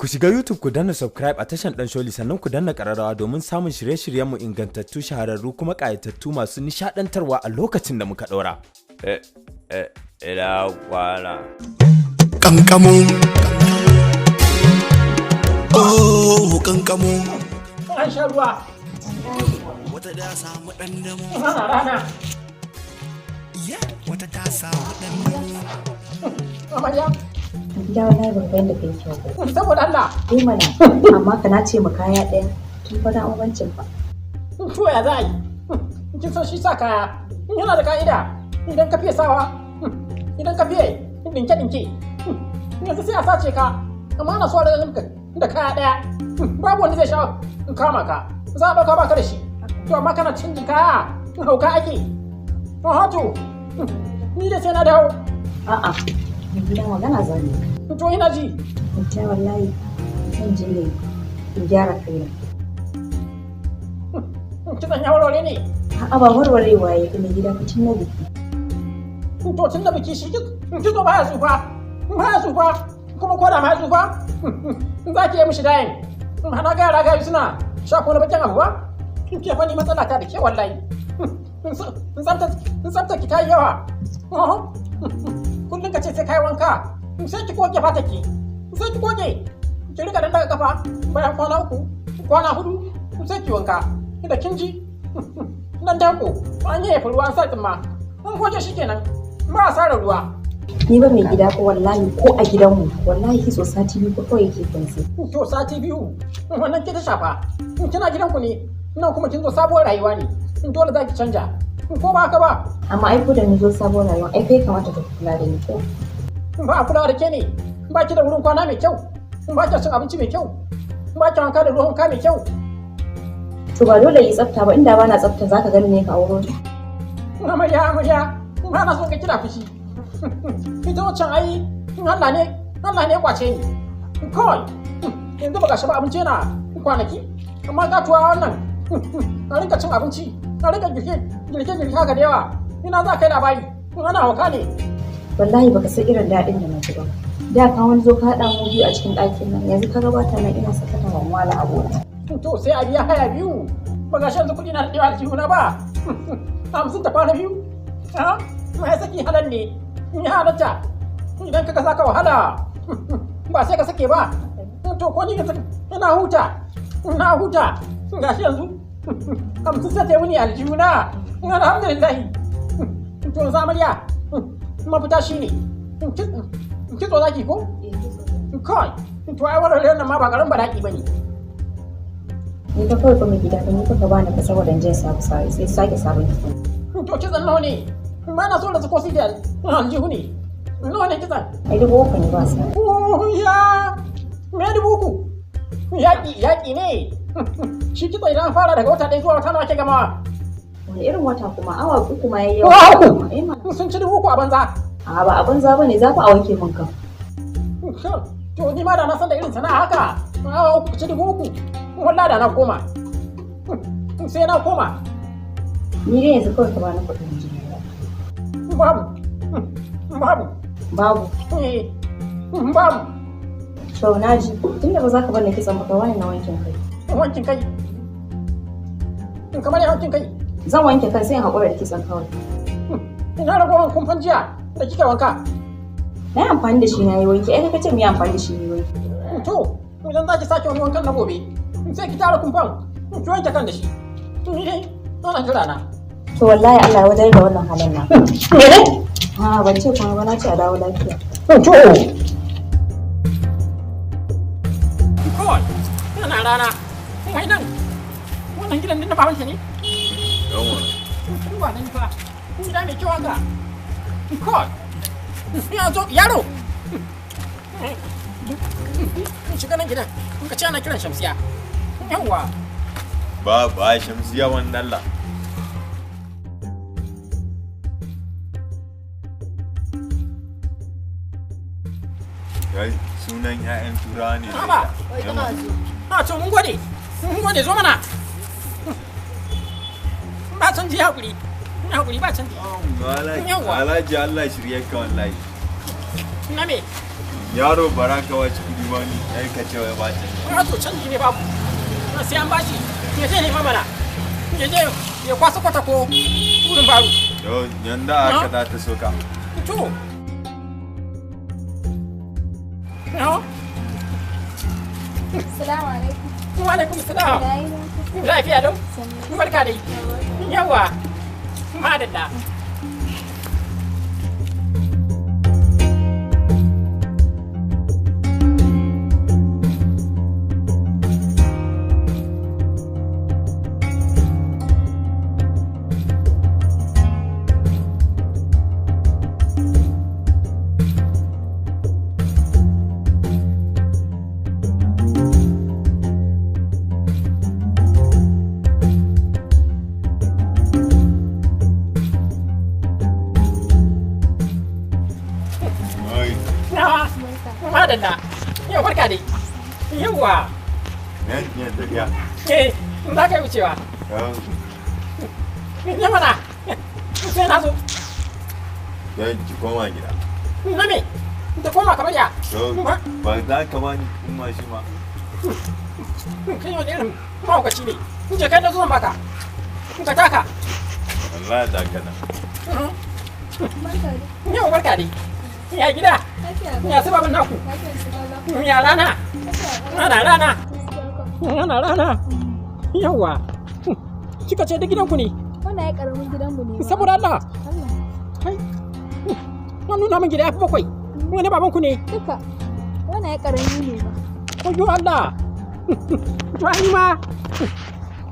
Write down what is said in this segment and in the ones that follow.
Ku shiga YouTube ku danna subscribe a tashan Dan Sholi, sannan ku danna ƙararrawa domin samun shirye-shiryenmu ingantattu, shahararru kuma ƙayatattu masu nishaɗantarwa a lokacin da muka ɗora. Eh, eh, ina kwana. Kankamo, oh, kankamo. An sha ruwa. Wata da samu ɗan damo. Ana rana. Wata ta samu ɗan damo. Amarya. Gida, wallahi ban ga yadda kai kyau ba. Saboda Allah. Eh mana, amma ka na ce ma kaya ɗaya tun fa na ubancin fa. To, ya za a yi? Kin san shi sa kaya yana da ka'ida. Idan ka fiye sawa, idan ka fiye dinke dinke, yanzu sai a sace ka. Amma ana so a rinka da kaya ɗaya, babu wanda zai sha in kama ka, za a ɗauka baka da shi. To, amma kana canjin kaya, hauka ake. To hato, ni da sai na dawo. A'a, mai gida, magana zan yi. To, ina ji. Gaskiya wallahi zan je ne in gyara kaina. Kitson ya warware ne? A'a, ba warwarewa ya yi, mai gida, tun na biki. To, tun da biki shi kitso baya tsufa, baya tsufa. Kuma ko da ma ya tsufa, za ki yi mishi dyeing. Hana ga yara gayu suna shafa wani bakin abu ba. Ke fa ni matsala ta da ke wallahi, in tsafta ki ta yi yawa. Kullum ka ce sai kai wanka, sai ki goge fata ki, sai ki goge, ki rika dan daga kafa. Bayan kwana 3, kwana 4, sai ki wanka. Da kin ji nan dako an yi ruwa, an sa tsimma, an goge shi kenan, ba asarar ruwa. Ni ba mai gida ko wallahi ko a gidanmu wallahi kitso sati 2 ko kawai yake kwanse. To, sati 2 wannan ke ta shafa, kina gidanku ne. Nan kuma kin zo sabuwar rayuwa ne, dole za ki canja, ko ba haka ba? Amma ai ko da ni zo sabuwar rayuwa, ai kai kamata ka kula da ni ko? Ba a kula da ke ne? Ba ki da wurin kwana mai kyau, ba ki cin abinci mai kyau, ba ki wanka da ruwan wanka mai kyau. To, ba dole yi tsafta ba? Inda ba na tsafta, zaka gani ne ka auro ni? Amarya, amarya, ba na son ka kina fushi. Ita wancan ai Allah ne, Allah ne ya kwace ni kawai. Yanzu ba gashi ba, abinci yana kwanaki, amma gatuwa wannan a rinka cin abinci, a rinka girke girke girke haka da yawa, ina za ka yi labari? Ana hauka ne. Wallahi baka san irin daɗin da na ji ba. Da ka wani zo ka haɗa mu biyu a cikin ɗakin nan, yanzu ka gabata nan ina sakata ban wala abona. To, sai a biya haya biyu. Ba gashi yanzu kuɗi na da aljihuna ba, 50 ta kwana biyu. Ha ma ya saki halal ne, in ya halatta. Idan ka saka wahala, ba sai ka sake ba. To, ko ni ina huta, ina huta. Gashi yanzu 50 sai ta yi wuni aljihuna, alhamdulillah. To, yanzu amarya, mafita shine kitso zaki ko kai. To, ai wannan nan ma ba garin bala'i bane. Ni ka kawai fa mai gida, ni fa ka bani fa saboda in je sabu sai sake sabon kitso. To, kitson nawa ne? Ba na so da su ko da aljihu ne. Nawa ne kitson? Ai 3000 ne, ba sa. Ya me 3000? Yaƙi yaƙi ne shi kitso. Idan an fara daga wata 1 zuwa wata nawa ke gamawa? Wani irin wata kuma? Awa 3 ma yayi yawa. Awa 3? Eh mana. Sun ci 3000 a banza. A ba a banza bane, za fa a wanke min kan. To, ni ma da na san da irin sana'a haka, awa 3 ci 3000, wallahi da na koma, sai na koma. Ni dai yanzu kawai ka bani kuɗin jini. Babu, babu. Babu? Eh, babu. To, na ji. Tunda ba za ka bani kitson ba, ka bani na wankin kai. Wankin kai kamar ya wankin kai? Zan wanke kan, sai in haƙura da kitson kawai. Ina ragowar kumfan jiya da kika wanka? Na yi amfani da shi na yi wanki. Ai ka ce mu yi amfani da shi yi wanki. To, idan za ki sake wani wankan na gobe, sai ki tara kumfan ki wanke kan da shi. Ni dai ana jira na. To, wallahi Allah ya wajar da wannan halin na. Mene? Ha, ban ce kuma ba, na ce a dawo lafiya. To, kawai yana rana. Wai nan wannan gidan din na babansa ne? Ba nan fa gida mai kyau haka kawai ya zo yaro shiga nan gidan, in ka ce ana kiran Shamsiya. Yawwa. Ba ba Shamsiya wannan la. Kai, sunan 'ya'yan turawa ne. Haba. A to, mun gode, mun gode. Zo mana, ba canji. Hakuri, hakuri, ba canji. Yawwa. Alhaji, Allah shirye ka wallahi. Na me? Yaro bara ka wace kudi ba ni, ai ka ce wai ba canji. A to canji ne babu. Sai an bashi. Ya je nema mana. Ya je ya kwasa kwata ko wurin baro. Yo, yanda aka za ta soka. To. No. Assalamu alaikum. Wa alaikum salam. Lafiya lau. Barka dai. Yawa. Madalla. Ai, Na. Madalla. Yau barka dai. Yawa. ne ne tafiya. Eh, za ka yi wucewa. Yau, Ya mana. Sai na zo. yau ki koma gida. Na me? Ta koma kamar ya. To, ba za ka bani kudin mashin ba. Kai wani irin mahaukaci ne. In je kai na zuwan baka. In ka taka. Wallahi za ka nan. Barka dai. Yau barka dai. Ya gida. Lafiya lau. Ya su baban naku. Lafiya su kalau. Ya rana. Lafiya lau. Ana rana. Gaskiya kam. Ana rana. Yawwa. Kika ce da gidanku ne. Wannan ya karamin gidanmu ne. ma. Saboda Allah. Allah. Kai. An nuna min gida ya fi bakwai. Wani babanku ne. Duka. Wannan ya karami ne ba. Oyo Allah. To ai ma.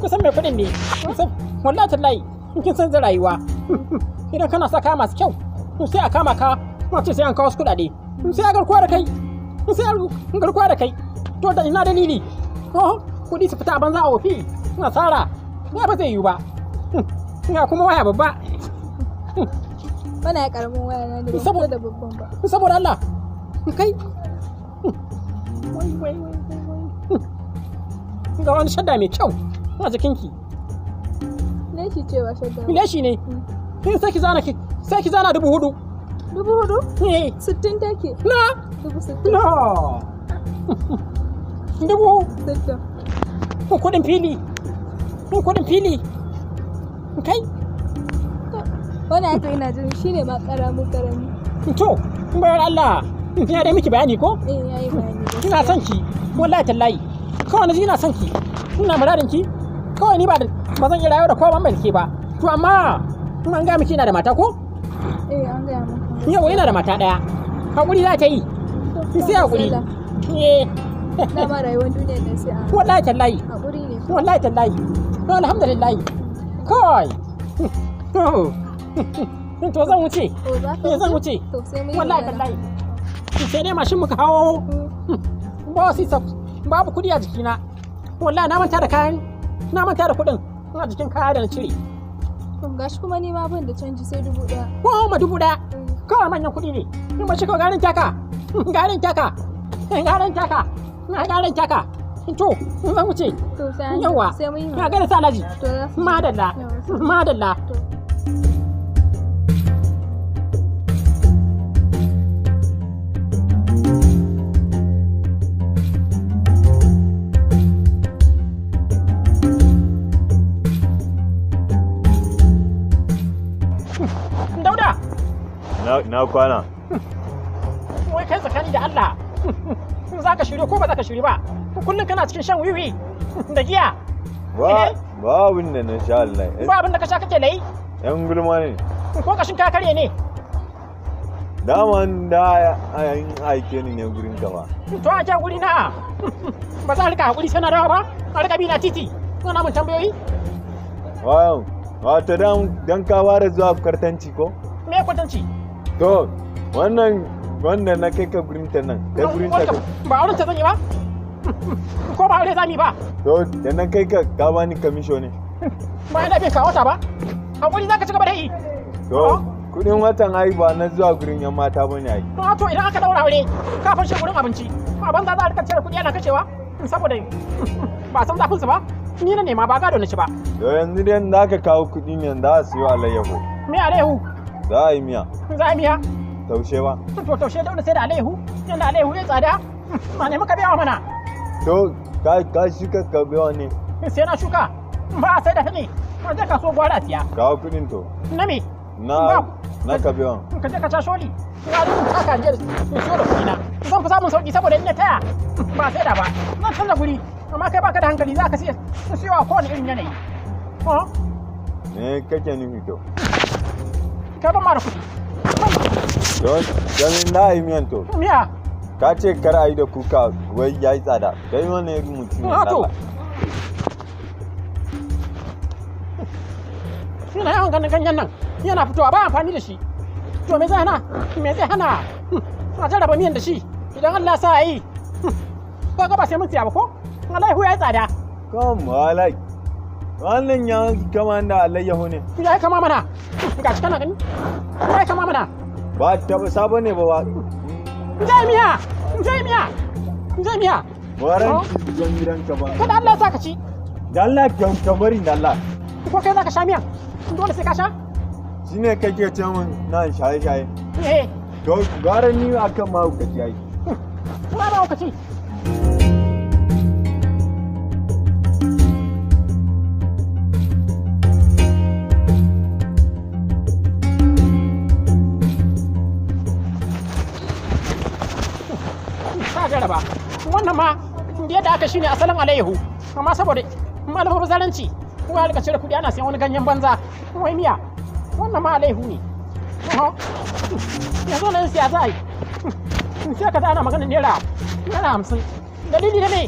Kusan mai kuɗin ne. Kusan wallahi tallahi in kin san rayuwa. Idan kana sa kaya masu kyau, to sai a kama ka, ma ce sai an kawo su kuɗaɗe. Sai a garkuwa da kai. Sai a garkuwa da kai. To da ina dalili? Oh, kuɗi su fita a banza a wofi. Nasara. Ya ba zai yiwu ba. Ga kuma waya babba. Wannan ya karamin waya na ne ba Saboda- da babban ba. Saboda Allah. Kai. Wai wai wai wai wai. Ga wani shadda mai kyau a jikinki. Leshi ce ba shadda. ba. Leshi ne. Sai ki zana ki sai ki zana 4,000. 4,000? Eh. 60 take. Na 60,000. na. Dubu 60. kuɗin fili. Kuɗin fili. Kai. Wannan ya to ina jin shine ma karamin karami. To, bayar Allah. Ina dai miki bayani ko? Eh yayi bayani. Ina son ki. Wallahi tallahi. Kawai na ji ina son ki. Ina muradin ki. Kawai ni ba da ba zan iya rayuwa da kowa ban ke ba. To amma in an ga miki ina da mata ko? Eh an gaya maka. Yau ina da mata daya. Hakuri za ta yi. To, Sai ba hakuri. matsala. Eh, Dama rayuwar duniyar nan sai a wallahi tallahi. hakuri ne. Wallahi tallahi. To alhamdulillah. Kai. To zan wuce. To za ka Eh zan wuce. To sai mun yi Wallahi magana. tallahi. Sai dai mashin muka hawo. Ba su babu kudi a jikina. Wallahi na manta da kayan na manta da kudin a jikin kaya da na cire. To gashi kuma ni ma ban da canji sai 1,000. Ko ma 1,000. Kawai manyan kudi ne. In ba shi kawai garin taka. Garin taka. Garin taka. Na garin taka. To zan wuce. To sai an Yawa. sai mun yi Na magana. gaida sa Alhaji. To za su Madalla. Yawa. Madalla. To. Dauda, Na kwana. wai kai tsakani da Allah. Za ka shirya ko ba za ka shirya ba? Kullum kana cikin shan wiwi da giya. Ba ba abin da na sha Allah. Ba abin da ka sha kake layi. Yan gulma ne. Ko kashin ka karye ne. Daman da an aike ni ne gurin ka ba. To a ja guri na. Ba za a rika hakuri sai na dawo ba. A rika bi na titi. Ina mun tambayoyi. Wayan, wato dan ka fara zuwa kwartanci ko? Me kwatanci? To, wannan wanda na kai ka gurin ta nan, kai gurin ta. Ba auren ta zan yi ba? Ko ba aure za mu yi ba? To, da na kai ka ka bani kamisho ne. Ba ina bin ka wata ba? Hakuri za ka ci gaba da yi. To, kudin watan ai ba na zuwa gurin yan mata bane ai. To to idan aka daura aure ka fashe gurin abinci. A banza za a rika cire kuɗi ana kashewa saboda ba san zafin su ba. Ni na nema ba gado na ci ba. To yanzu dai za ka kawo kuɗi ne za a siyo alayyaho. Me alayyahu? Za a yi miya. Za a yi miya? Taushe ba. To taushe dole sai da alayyahu? Yanda alayyahu ya tsada, ma nemi kabewa mana. To ka shuka kabewa ne? Sai na shuka, ba a sai da ta ne, ma je kasuwar gwara siya. Kawo kuɗin to. Na me? Na kabewan. Ka je ka ca sholi, ya rubuta ka je in siyo da kuɗi na. Zan fi samun sauki saboda in na taya ba sai da ba. Zan canza guri, amma kai baka da hankali za ka siya siyo a kowane irin yanayi. Oh, Me kake nufi to? Kai ban ma da kuɗi. To, domin na yi miyan to. Miya, Ka ce kar a yi da kuka wai ya yi tsada. Kai wani irin mutum ne. Ah, to. Allah. Ina yawan ganin ganyen nan yana fitowa ba amfani da shi. To me zai hana? Me zai hana? A jarraba miyan da shi idan Allah sa a yi. Ka ga ba sai mun siya ba ko? Alaihu ya yi tsada. Come on, wannan ya kama da alayyahu ne. Ya yi kama mana. Ga shi kana gani? Ya yi kama mana. Ba taɓa sabo ne ba ba. Zai miya! Zai miya! Zai miya! Waran zan gidanka ba. Kada Allah ya sa ka ci. Da Allah ka bari da Allah. Ko kai za ka sha miyan? Dole sai ka sha? Shine kake ce min na shaye-shaye. Eh, To gara ni akan mahaukaci ai. kuma ba ka ci. Ka jaraba. Wannan ma yadda aka shine asalin alayyahu. Amma saboda malamin bazaranci, kowa ya rika cire kuɗi ana siyan wani ganyen banza. Wai miya. Wannan ma alayyahu ne. Oho. Yanzu nan siya za a yi. Sai ka ana magana naira 50. Dalili na me?